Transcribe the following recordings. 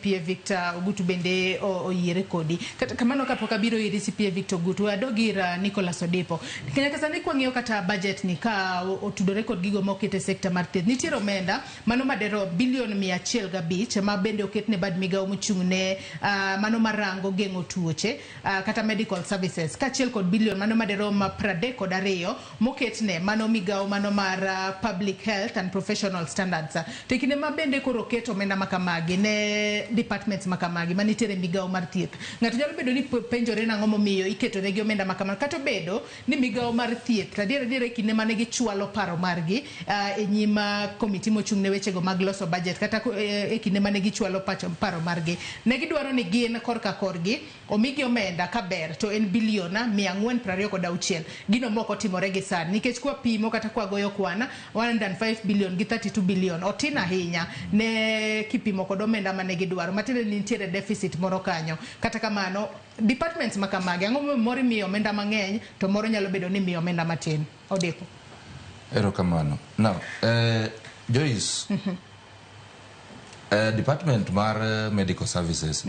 CPA Victor Ogutu bende oyiere kodi. Kata kamano, kapok abiro iri, CPA Victor Ogutu, adog ir Nicholas Odipo. Nyaka sani kwang'iyo kata budget ni ka otudore kod gigo moket e sekta mar thieth, nitiere omenda mano madero bilion 105 ma bende oket ne bad migawo mochung' ne mano marango geng'o tuoche kata medical services, kaachiel kod bilion mano maderom 32 moket ne mano migawo mano mar public health and professional standards. To e kinde ma bende koro oket omenda makamagi ne departments makamagi manitiere e migawo mar thieth, ng'ato nyalo bedo ni penjore nang'o momiyo iketo negi omenda makamano, kata obedo ni migawo mar thieth to adier adier e kinde mane gichwalo paro margi e nyim komiti mochung' ne wechego mag loso budget, kata e kinde mane gichwalo paro margi, ne gidwaro ni gin korka korgi omigi omenda kaber to en bilion 426. Gino mok otimore gi sani, nikech kwa pimo kata kwa goyo kwan, 105 billion gi 32 billion otin ahinya ne kipimo kod omenda mane gidwaro, matiende ni nitiere deficit moro kanyo. Kata kamano, departments makamagi, ang'o momiyo moro imiyo omenda mang'eny to moro nyalo bedo ni imiyo omenda matin? Odipo. Erokamano. Now, Joyce, department mar medical services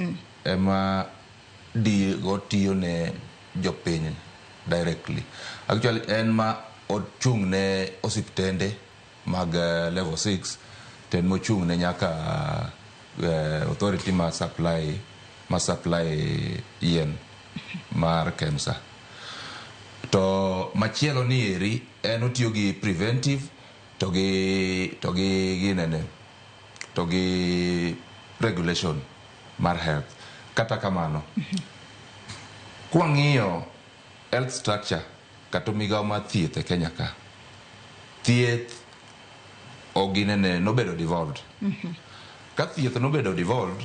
ema digo tiyo ne jopiny directly. Actually, en ma ochung' ne osiptende mag level 6, to en mochung' ne nyaka authority ma supply yien mar KEMSA. To machielo ni eri en otiyo gi preventive to gi ginene to gi regulation mar health. Kata kamano, kwang'iyo health structure kata migawo mar thieth e Kenya ka, thieth oginene nobedo devolved. Ka thieth nobedo devolved,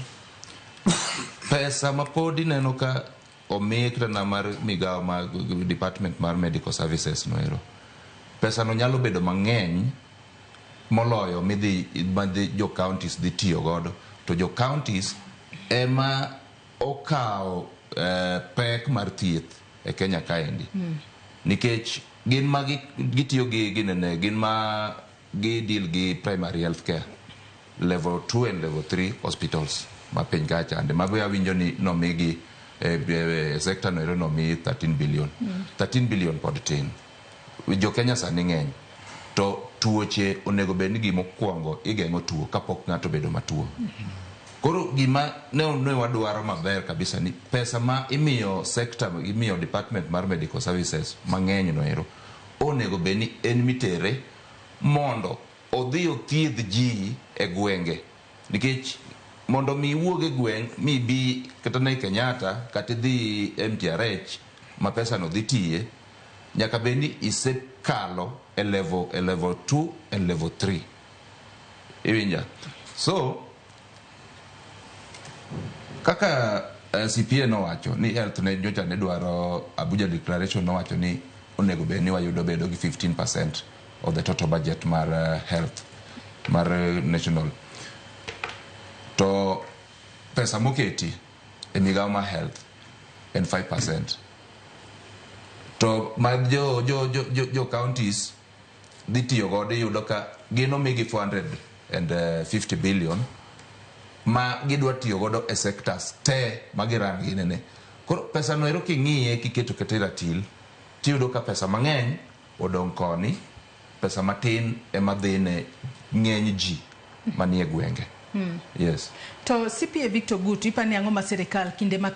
pesa ma pod ineno ka omi kata na mar migawo mar department mar medical services no ero, pesa no nyalo bedo mang'eny moloyo midhi madhi jo counties dhi tiyo godo, to jo counties ema okawo pek mar thieth e Kenya kaendi, nikech gin ma gitiyo gi ginene, gin ma gi deal gi primary health care, level 2 and level 3 hospitals ma piny kacha chande. Mago awinjo ni nomigi sector no ero nomi 13 billion. 13 billion pod tin. Jo Kenya sani ng'eny, to tuoche onego bed ni gimokwongo igeng'o tuo kapok ng'ato obedo matuo. Koro gima ne wadwaro maber kabisa ni pesa ma imiyo sector, imiyo department mar medical services mang'eny no ero, onego bed ni en mitere mondo odhi othiedh ji e gwenge, nikech mondo mi iwuog e gweng' mibi kata ne Kenyatta kata idhi MTRH ma pesa no dhi tiye, nyaka bed ni isekalo e level 2 and level 3. Iwinja? So kaka CPA nowacho ni health ne nyocha ne dwaro, Abuja Declaration nowacho ni onego bed ni wayudo bedo gi 15% of the total budget mar health mar national, to pesa moketi e migawo mar health en 5%, to ma jo counties dhi tiyo godo, iyudo ka gin omigi 450 billion ma gidwa tiyo godo e sectors te ma giran ginene. Koro pesa no ero king'iye, kiketo kata e ratil, tiyudo ka pesa mang'eny odong' koni, pesa matin ema dhi ne ng'eny ji manie gwenge. Yes. To CPA Victor Gutu, ipani ang'o ma sirikal kinde mathoth